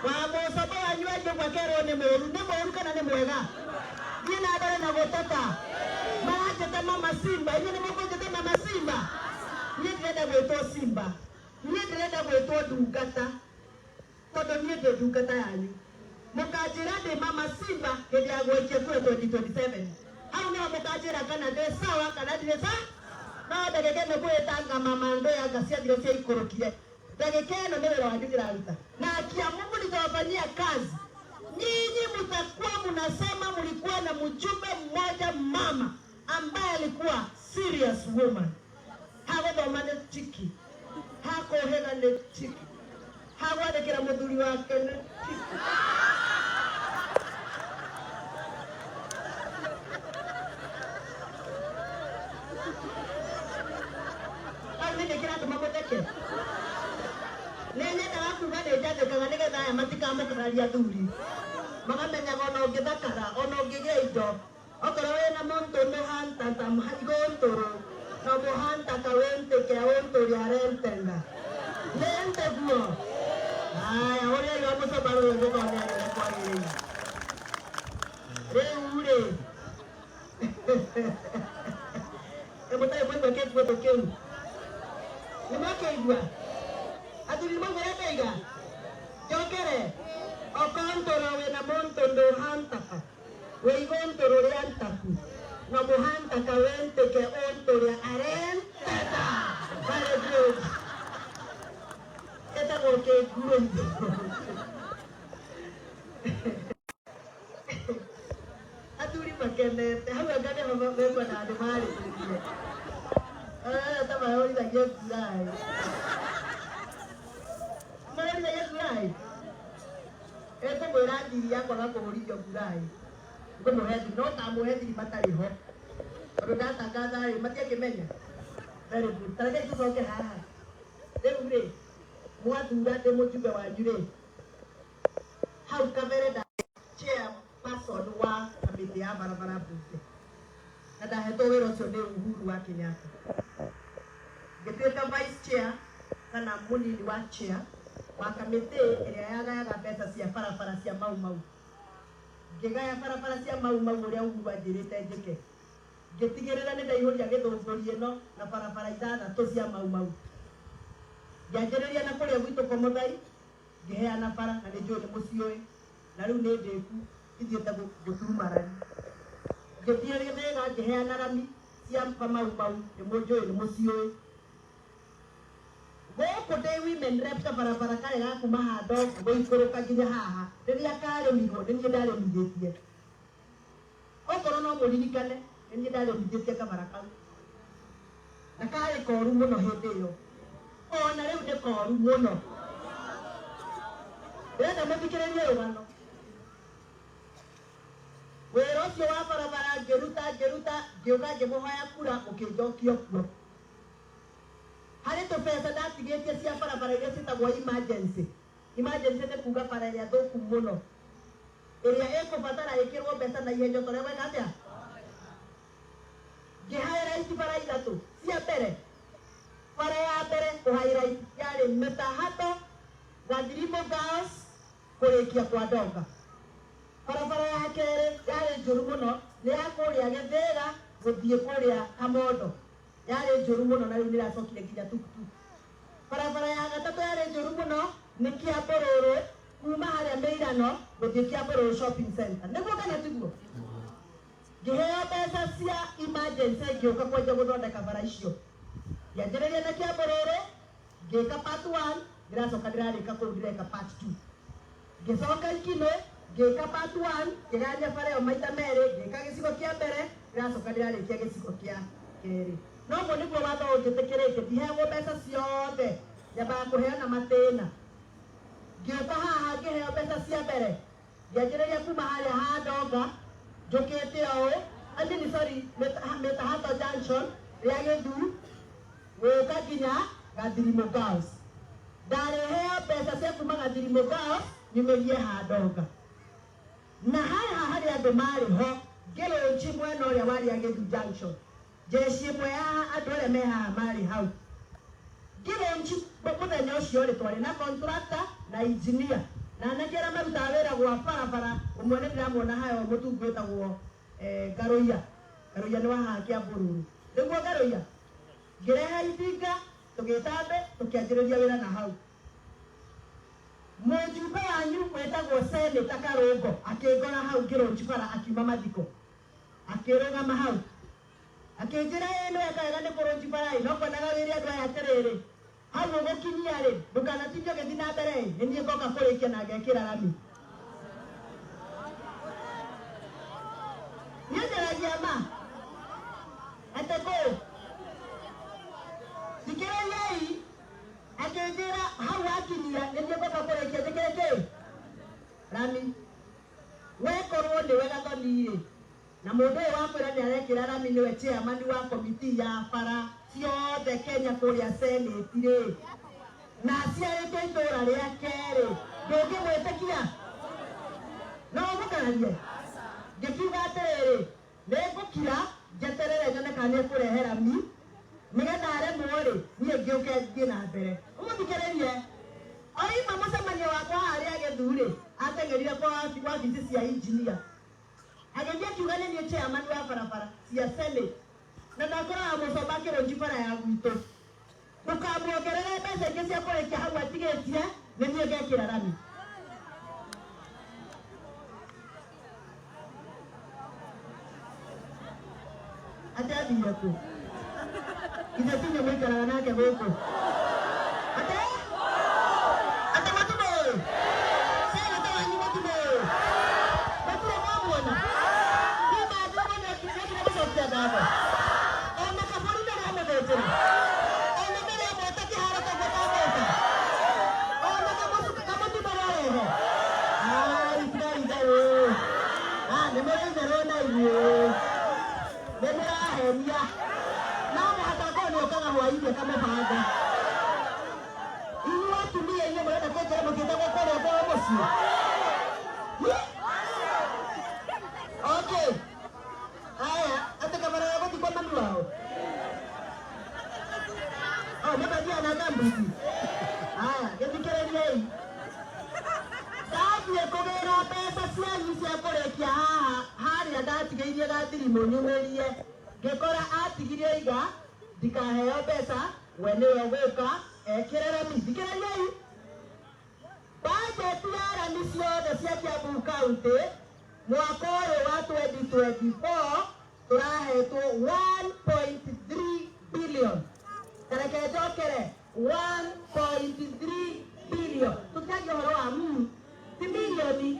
Wa mũcombo wanyu wanjie gwakerwo nĩ mũru, nĩ mũru kana nĩ mwega? Thiĩ na mbere na gũteta. Maranjĩta mama Simba, inyuĩ nĩ mũkũnjĩta mama Simba? Niĩ ndĩrenda gwĩtwo Simba, niĩ ndĩrenda gwĩtwo ndungata, tondũ niĩ ndĩ ndungata yanyu. Mũkanjĩra ndĩ mama Simba hĩndĩ ya gwaikia kura 2027. Hau nĩho mũkanjĩra kana ndĩ sawa kana ndirĩ sawa. No ndagĩka ĩno ngwĩtanga mama ndoyanga ciathire ciaikũrũkire. Ndagĩka ĩno nĩ wĩra wanyu ndĩraruta, na haki ya Mungu nitawafanyia kazi. Nyinyi mtakuwa mnasema mlikuwa na mjumbe mmoja mama ambaye alikuwa serious woman. Hagũthoma nĩ tiki, hakũhĩga nĩ tiki, hagwathĩkĩra mũthuri wake nĩ tiki. Hau nĩkĩ kĩratũma mũtheke? Nĩ nyendaga kuga nĩ njathĩkaga nĩgetha aya matikamũkararia athuri. Magamenyaga ona ũngĩthakara, ona ũngĩgĩa indo, okorwo wĩna muntu mũhantata igũntũrũ, no mũhantaka wĩntĩke ũntũrĩ arentenda. Nĩ nĩguo. Haya, ũrĩa iwa mũcomba rũrũ ngĩkorwo nĩ arĩa kwagĩrĩire. Rĩu rĩ, mũtarĩ mwaigua kĩguũndũ kĩu? Nĩ mwakĩigua? Athuri nĩ mwaigua ũrĩa ndoiga? Njokere, okontũrũ wĩna mũntũ ndũhantaka, wĩ igũntũrũ rĩa ntaku, no mũhantaka wĩntĩke ũntũrĩa arenteta. Very good. Ĩtagwo kĩguũndũ. Athuri makenete hau anga nĩho mekuona andũ marĩtie ta mahũrithagia nguraĩ, mahũrithagia nguraĩ. Ĩkũmwĩra thiri ya kwaga kũhũrithio nguraĩ, ngũmũhe thiri, no kamũhe thiri matarĩ ho, tondũ ndatangatha rĩ matiakĩmenya. Very good. Tareke tũcoke haha rĩu rĩ, mwathura ndĩ mũjumbe wanyu rĩ, hau kabere nda chairperson wa kamĩtĩ ya barabara mbunge, na ndahetwo wĩra ũcio nĩ Uhuru wa Kenyatta. Ngĩtuĩka vice chair kana mũnini wa chair wa kamĩtĩ ĩrĩa yagayaga mbeca cia barabara cia Mau Mau. Ngĩgaya barabara cia Mau Mau ũrĩa Uhuru anjĩrĩte njĩke. Ngĩtigĩrĩra nĩ ndaihũria gĩthũngũri ĩno na barabara ithathatũ cia Mau Mau. Ngĩanjĩrĩria na kũrĩa gwitũ Komothai, ngĩheana bara, na nĩ njũĩ nĩ mũciũĩ, na rĩu nĩ ndĩku ithiĩte gũturumarani. Ngĩthiĩ Gĩthĩga ngĩheana rami cia Mau Mau, nĩ mũnjũĩ, nĩ mũciũĩ. Gũkũ ndĩ women rep, kabarabara karĩa ga kuma handũ gũikũrũka nginya haha, rĩrĩa karĩmirwo nĩ niĩ ndarĩmithĩtie. Okorwo no mũririkane, nĩ niĩ ndarĩmithĩtie kabara kau, na karĩ koru mũno hĩndĩ ĩyo, ona rĩu nĩ koru mũno. Ndĩrenda mũthikĩrĩrie rũgano. Wĩra ũcio wa barabara ngĩruta, ngĩruta, ngĩũka ngĩmũhoya kura, mũkĩnjokio kuo. Harĩ tũbeca ndatigĩtie cia barabara iria ciĩtagwo emergency. Emergency nĩ kuga bara ĩrĩa thũku mũno, ĩrĩa ĩkũbatara ĩkĩrwo mbeca na ihenya ta ũrĩa gweka atĩa. Ngĩ highlight bara ithatũ cia mbere. Bara ya mbere kũ highlight yarĩ Mĩtahato Gathirimu Girls kũrĩkia kwa Ndonga. Barabara ya kerĩ yarĩ njũru mũno, nĩ ya kũrĩa Gĩthĩra gũthiĩ kũrĩa Kamondo, yarĩ njũru mũno na rĩu nĩ ĩracokire nginya tuktuk. Barabara ya gatatũ yarĩ njũru mũno nĩ Kĩambũrũrũ, kuma harĩa Mĩirano gũthiĩ Kĩambũrũrũ shopping center. Nĩguo kana tiguo? Ngĩheo mbeca cia emergency, ngĩũka kwanjia gũthondeka bara icio. Ngĩanjĩrĩria na Kĩambũrũrũ, ngĩka part 1, ndĩracoka ndĩrarĩka kũu, ndĩreka part 2. Ngĩcoka Ikinũ, ngĩka part 1, ngĩgania bara ĩyo maita merĩ, ngĩka gĩcigo kĩa mbere, ndĩracoka ndĩrarĩkia gĩcigo kĩa kerĩ. Noguo nĩguo watho ũnjĩtĩkĩrĩtie, ndiheagwo mbeca ciothe, nyambaga kũheana matĩna. Ngĩũka haha ngĩheo mbeca cia mbere, ngĩanjĩrĩria kuma harĩa ha Ndonga njũkĩte ũũ, I mean, sorry, Mĩtahato Junction rĩa Gĩthuu gũka nginya Gathirimu Girls. Ndarĩheo mbeca cia kuma Gathirimu Girls nyumĩrie ha Ndonga, na haha harĩ andũ marĩ ho ngĩrũnji mwena ũrĩa warĩ ya Gĩthu Junction. Jeshi ĩmwe ya andũ arĩa me haha marĩ hau ngĩrũnji mũthenya ũcio rĩ, twarĩ na contractor na engineer. Na anake arĩa marutaga wĩra gwa barabara, ũmwe nĩ ndĩramuona hayo mũtungu wĩtagwo Ngaruiya. Ngaruiya nĩ wa haha Kiambururu. Nĩguo Ngaruiya? Ngĩrehe itinga, tũgĩta andũ, tũkĩanjĩrĩria wĩra na hau. Mũjumbe wanyu wĩtagwo Senator Karũngo akĩngora hau ngĩrũnji bara akiuma mathiko. Akĩrũgama hau. Akĩnjĩra ĩĩ nĩ weka wega nĩ kũrũnji bara ĩ, no kwendaga wĩre andũ aya atĩrĩrĩ, hau ũgũkinyia rĩ, ndũkanatinde ũgĩthiĩ na mbere ĩ, nĩ niĩ ngoka kũrĩkia na ngekĩra rami. Niĩ njaragia ma atĩ kũ thikĩrĩriai, akĩnjĩra hau wakinyia nĩ niĩ ngoka kũrĩkia njĩkĩre kĩ rami. Wekorwo nĩwe Gathoni rĩ, na mũndũ ũyũ wakwĩra nĩ arekĩra rami nĩwe chairman wa komiti ya bara ciothe Kenya kũrĩa Senate rĩ, na aciarĩtwo itũra rĩake rĩ, ndũngĩmwĩtĩkia? No ũmũkararie? Ngĩkiuga atĩrĩrĩ, nĩ ngũkira njeterere nyone kana nĩ ekũrehe rami, nĩgetha aremwo rĩ, niĩ ngĩũke thiĩ na mbere. Ũmũthikĩrĩrie. Oima mũcemanio wakwa harĩa Gĩthu rĩ, ateng'erire kwa wabici cia engineer. Agĩthiĩ akiuga nĩ niĩ chairman wa barabara cia Senate. Na ndakoraga mũcomba akĩrũnji bara ya gwitũ. Ndũkamuongerere mbeca ingĩ cia kũrĩkia hau atigĩtie, nĩ niĩ ngekĩra rami. Atĩ athire kũ? Ithe tinye mũikaraga nake gũkũ. Atĩ? Atĩ mũtimũĩ? Seneta wanyu mũtimũĩ? Mũtirĩ mwamuona? Kuma athiĩ nĩekire gũcokia ngatho. Ona kabũri ndarĩ amũthĩnjĩra. Ona ndarĩ amwĩta kĩharo koguo ndamwĩta. Ona kamũtu ndarĩ arehe. Ai, tigai itherũ. Ah, nĩ mũrĩ itherũ na inyuĩ. Nĩ mũrahenia. No mũhaka akorwo nĩ okaga hwaĩ-inĩ akamũbanga. Inyuĩ atumia inyuĩ mũrenda kũnjĩra mũtiĩtagwo kũrĩa kwao mũciĩ? Okay. Aya, atĩ kabara ga gũthiĩ kwa mami wao. Oh, mũndũ athiaga na ngambuti. Aya, gĩthikĩrĩriei. Ndathiĩ kũgĩra mbeca cianyu cia kũrĩkia haha harĩa ndatigĩirie Gathirimũ nyumĩrie, ngĩkora atigirie iga ndikaheo mbeca, we nĩwe ũgũka ekĩre rami. Thikĩrĩriai. Bajeti ya rami ciothe cia Kiambu County mwaka ũyũ wa 2024 tũrahetwo 1.3 billion. Kareke njokere 1.3 billion. Tũtiaria ũhoro wa ti milioni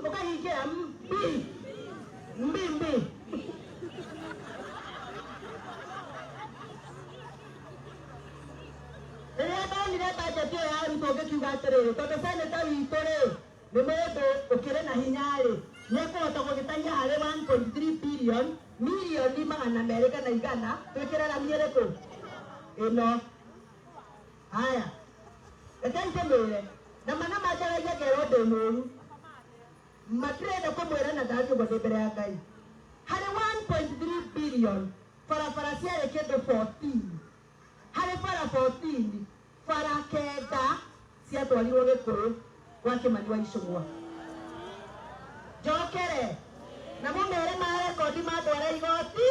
ũkahingia b mbi mbi. Rĩrĩa ndonire bajeti ĩyo yarutwo ngĩkiuga atĩrĩrĩ, tondũ seneta witũ rĩ nĩ mũndũ ũkĩrĩ na hinya rĩ, nĩ ekũhota gũgĩtahia harĩ 1.3 billion milioni magana merĩ kana igana twĩkĩre rami ĩrĩkũ ĩno. Haya, rekei ndĩmwĩre na mana manjaragia ngerwo ndĩ mũru, matirenda kũmwĩra na ndathiĩ ũguo ndĩ mbere ya Ngai. Harĩ 1.3 billion barabara ciarĩ kĩndũ 14, harĩ bara 14, bara kenda ciatwarirwo Gĩkũyũ gwa Kĩmani wa Icũgwa. Njokere na mũmere ma rekondi matwara igoti.